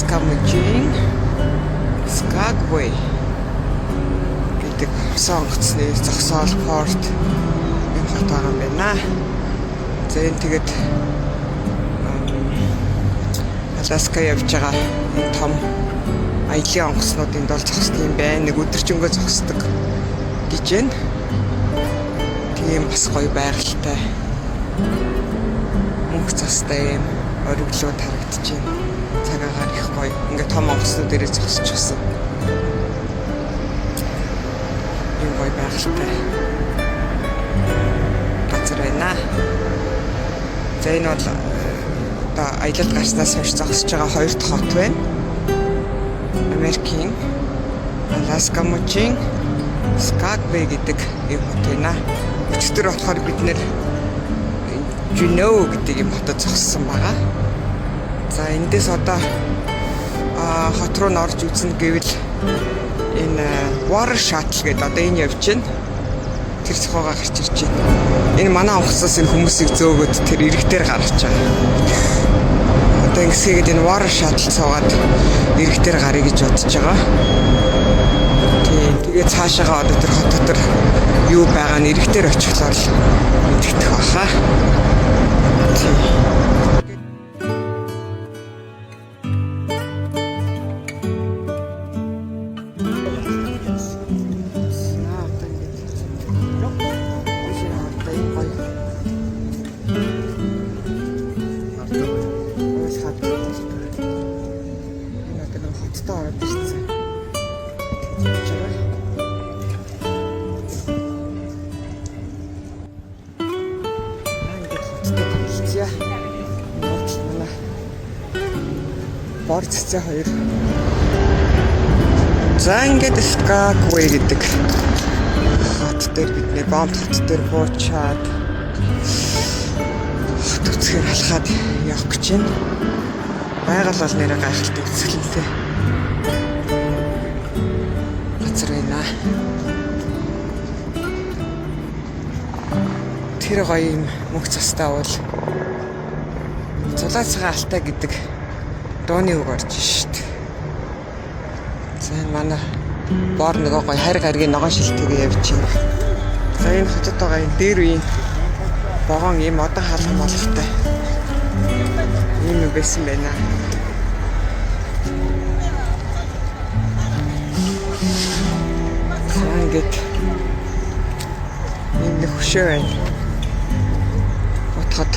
Аляска мужийн Skagway гэдэг усан онгоцны зогсоол порт энэ хот байгаа юм байна. За, энэ тэгээд Аляска явж байгаа энэ том аялын онгоцнууд энд бол зогсдог юм байна. Нэг өдөржингөө зогсдог гэж байна. Тийм бас гоё байгальтай, мөнх цастай юм ориглоод харагдаж байна. Цаг агаар их гоё. Ингээ том онгоцнууд дээрээ зогсчихсон. Юм гоё байгальтай газар байна. За, энэ бол одоо аялалд гарснаас хойш зогсож байгаа хоёр дахь хот байна. Америкийн Аляска мужийн Skagway гэдэг юм хот байна. Өчигдөр болохоор бид нэр Juneau гэдэг юм хотод зогссон байгаа. За, эндээс одоо хот руу н орж үзнэ гэвэл энэ water shuttle гэдэг одоо энэ явж байна. Тэр цохоогоо гарч ирж байна. Энэ манай онгоцоос энэ хүмүүсийг зөөгөөд тэр эрэг дээр гаргаж байгаа. Одоо ингэсгээд энэ water shuttle суугаад эрэг дээр гаръя гэж бодож байгаа. Тийм. Тэгээ цаашаага одоо тэр хот дотор юу байгаа нь эрэг дээр очихлоор л мэдэгдэх баха. Тийм. За, одоо ингэж одоо энэ гоё уул хад. Энэ одоо нэг хоттой ороод ирсэн. Тэгж байгаа. Аа, ингээд хоттой танилцъя. Энэ манай бор цэцээ хоёр. За, ингээд Skagway гэдэг хот дээр бид нэ Бомб хот дээр буучаад хот үзэхээр алхаад явах гэж байна. Байгаль бол нэрээ гайхалтай, үзэсгэлэнтэй газар байна. Тэр гоё юм мөнх цастай бол "Зулаа цагаан алтай" гэдэг дууны үг орж штт. За, энэ манай боор нөгөө гоё хайр гаригийн ногоон шилтэйгээ явж байна. За, энэ хотод байгаа энэ дээр үеийн вогоон ийм модон хаалга молготой ийм юм байсан байна. За, ингээд ийм нэг хөшөө байна. Утгад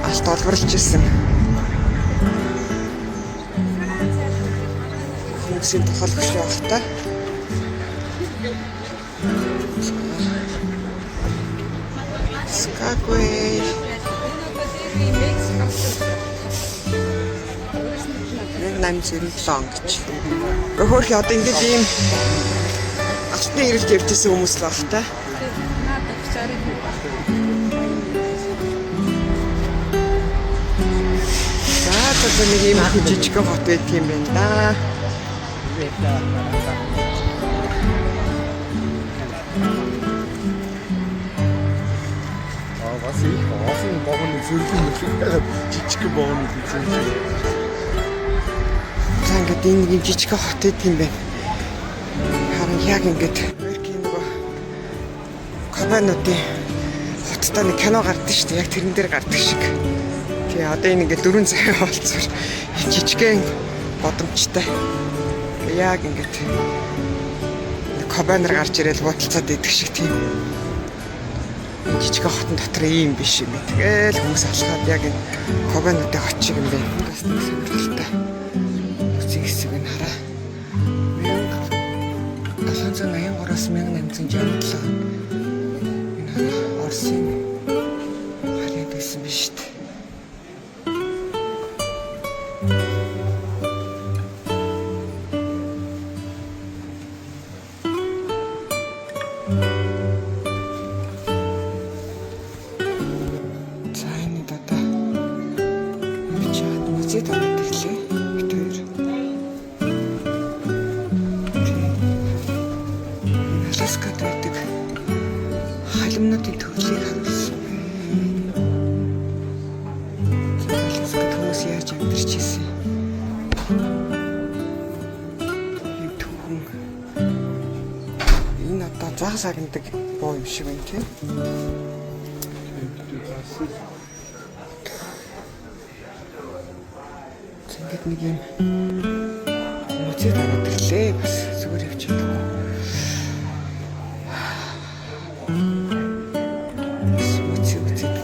алт олборлож исэн. Хүмүүсийн тохол хөшөө бах та. Skagway 1897 он гэж. Хөөхи одоо ингээд ийм алтны эрэлт явж исэн хүмүүс л баг та. Надад чарыг. За, нэг ийм их жижигхэн хот байдаг юм байна да. Аа, бас их олон вогоны зөрлөн мөлөг байгаад жижигхэн вогоны үзэн шиг. За, ингээд энэ нэг юм жижигхэн хот байдаг юм байна. Харин яг ингээд Америкийн нөгөө компаниудын хоттой нэг кино гардаг шүү дээ. Яг тэрэн дээр гардаг шиг. Тэгээ одоо энэ ингээд 4 цагийн болцоор жижигхэн годомчтой. Яг ингээд нэг кобанер гарч ирэл буудалцаад идэх шиг тийм. Энэ жижигхэн хотон дотор ийм биш юм. Тэгэл хүмүүс алхаад яг энэ кобануудын хот шиг юм байна. Бас нэг сонирхолтой. Үцгийн хэсэг нь хараа. 1783-аас 1867 энэ хараа, Оросын харьяанд байсан биш үү? За, энэ одоо явж музейд ороод ирлээ. Бид хоёр. Тийм. Аляскад байдаг халимнуудын төрлийг харуулсан байна. За, Аляскад хүмүүс яаж амьдарч ирсэн Загас агнадаг буу юм шиг байна тий. Ингээд нэг юм музей дараад ирлээ. Бас зүгээр явж чадахгүй. Бас музей үзээд.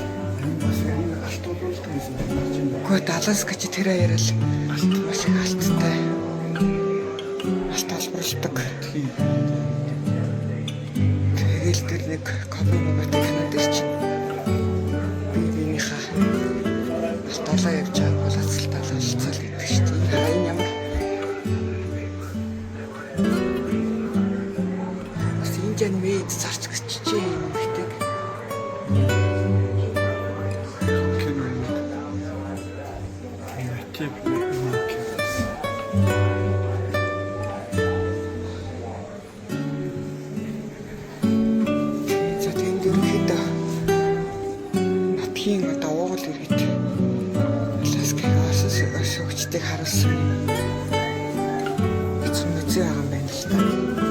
Бас энэ алт болуулдаг гэсэн юм чинь. Үгүй Даллас гэж тэр аяарал алт маш их алттай. Алт олборлдог. Тийм. Тэгэл тэр нэг кофе мөгатай кино дээр чинь би биенийхээ алт олоо явж байгааг бол ацалтаа олцоол гэдэг шүү дээ. Энэ хараа энэ ямар бас энэ жан мэд зарч гिचжээ юм гэдэг. Кино. Натив юм. За тэнд ерөнхийдөө нутгийн одоо уугуул иргэд Аляскыг орсон сөгчдийг харуулсан эцэг музей байгаа юм байна л та.